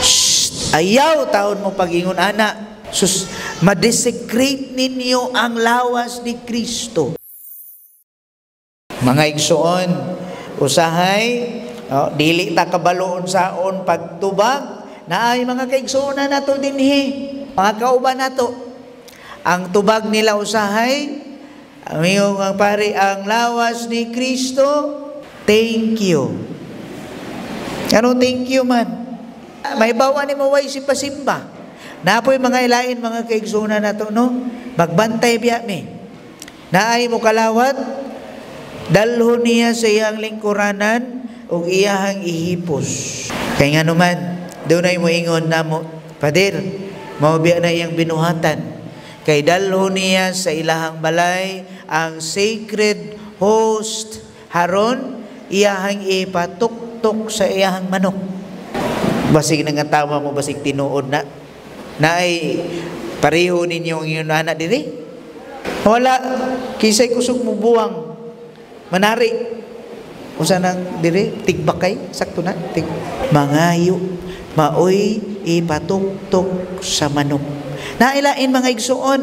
Shh, ayaw taon mo pagingon ana. Sus, madesecrate ninyo ang lawas ni Kristo. Mga igsoon, usahay, oh, dili ta kabaloon saon pagtubag, naay mga kaigsuonan nato dinhi, mga kauban nato. Ang tubag nila usahay, ang ang pare, ang lawas ni Kristo, thank you. Ano thank you man? May bawa ni mo way simba-simba. Napoy mga ilain mga kaigsuonan nato, no? Magbantay biya mi. Naay mo kalawat, dalhon niya sa iyang lingkuranan ug iyahang ihipos. Kay nga naman, dunay moingon namo, "Pader, mao biya na iyang binuhatan." Kay dalhon niya sa ilahang balay ang sacred host haron iyahang ipatuktok sa iyahang manok. Basig nangatawa mo, basig tinuod na. Naay pareho ninyo ang inyong anak diri? Wala, kisay kusog mo buwang. Manari. Usa nang diri tigbakay, sakto na tig mangayo maoy ipatuktok sa manok. Nailain mga igsuon.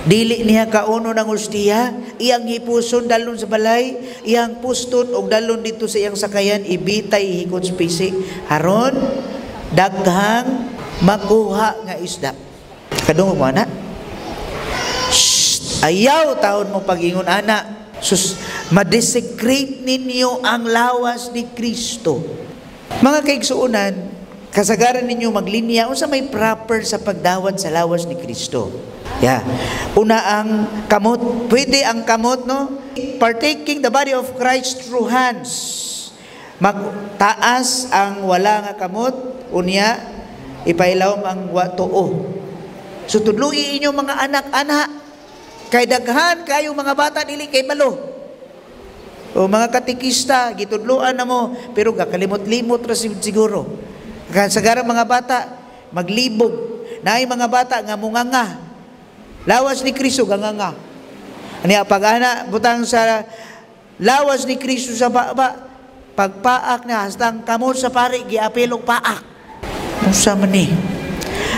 Dili niya kauno ng hustiya, iyang hipuson dalon sa balay, iyang puston og dalon dito sa iyang sakayan, ibitay hikot sa pisi. Haron daghang makuha nga isda. Kadungog mo ana? Shh, ayaw taon mo pagingon ana. Sus, madesecrate ninyo ang lawas ni Kristo. Mga kaigsuonan, kasagaran ninyo maglinya unsa may proper sa pagdawat sa lawas ni Kristo. Yeah. Una ang kamot, pwede ang kamot, no? Partaking the body of Christ through hands. Magtaas ang wala nga kamot, unya ipailawom ang wa tuo. So tudloi inyo mga anak-anak kay daghan kayo mga bata dili kay balo. O mga katikista, gitudloan na mo, pero gakalimot-limot ra siguro. Kasagaran mga bata, maglibog. Naay mga bata nga munganga. Lawas ni Kristo ganganga. Aniya pag ana butang sa lawas ni Kristo sa baba, pagpaak na hastang kamot sa pari giapil og paak. Unsa man ni?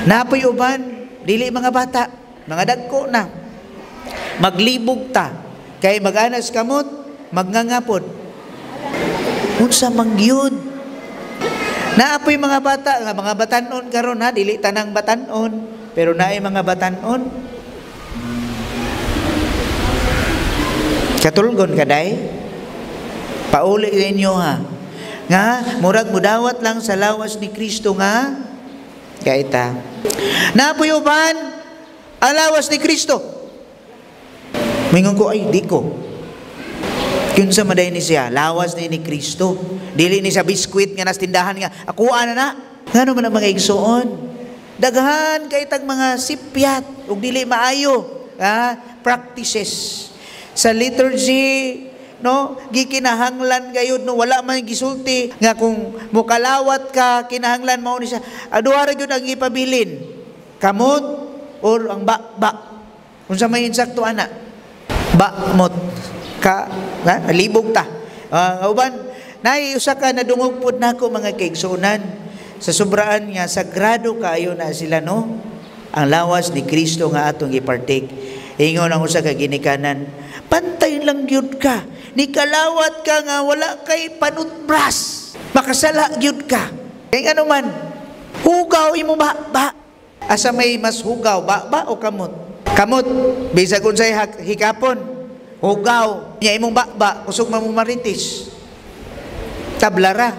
Napoy uban, dili mga bata, mga dagko na. Maglibog ta kay mag-anas kamot, magngangapod. Unsa man gyud? Naapoy mga bata nga mga batanon karon ha, dili tanang batanon, pero naay mga batanon. Katulgon kaday? Pauli ninyo ha. Nga murag mudawat lang sa lawas ni Kristo nga kaita. Naapoy uban ang lawas ni Kristo. Mingon ko, ay di ko. Kinsa man ni siya, lawas ni Kristo. Dili ni sa biskwit nga nas tindahan nga akuan na na. Ngano man ang mga igsuon? Daghan kay tag mga sipyat ug dili maayo ha, practices sa liturgy, no, gikinahanglan gayud, no, wala man gisulti nga kung mukalawat ka kinahanglan mao ni siya. Duha ra gyud ang ipabilin, kamot or ang ba. Unsa may insakto ana? Ba mot ka ha, libog ta. Uban nay usa ka nadungog pud nako mga kaigsuonan sa sobraan nga sagrado kaayo na sila, no, ang lawas ni Kristo nga atong gipartake. Ingon ang usa ka ginikanan, pantay lang gyud ka, ni kalawat ka nga wala kay panutbras, makasala gyud ka. Kay ano man, hugaw imo ba ba. Asa may mas hugaw, ba ba o kamot? Kamot, bisag unsay hikapon, hugaw. Nya imong ba ba, kusog man mo maritis. Tablara.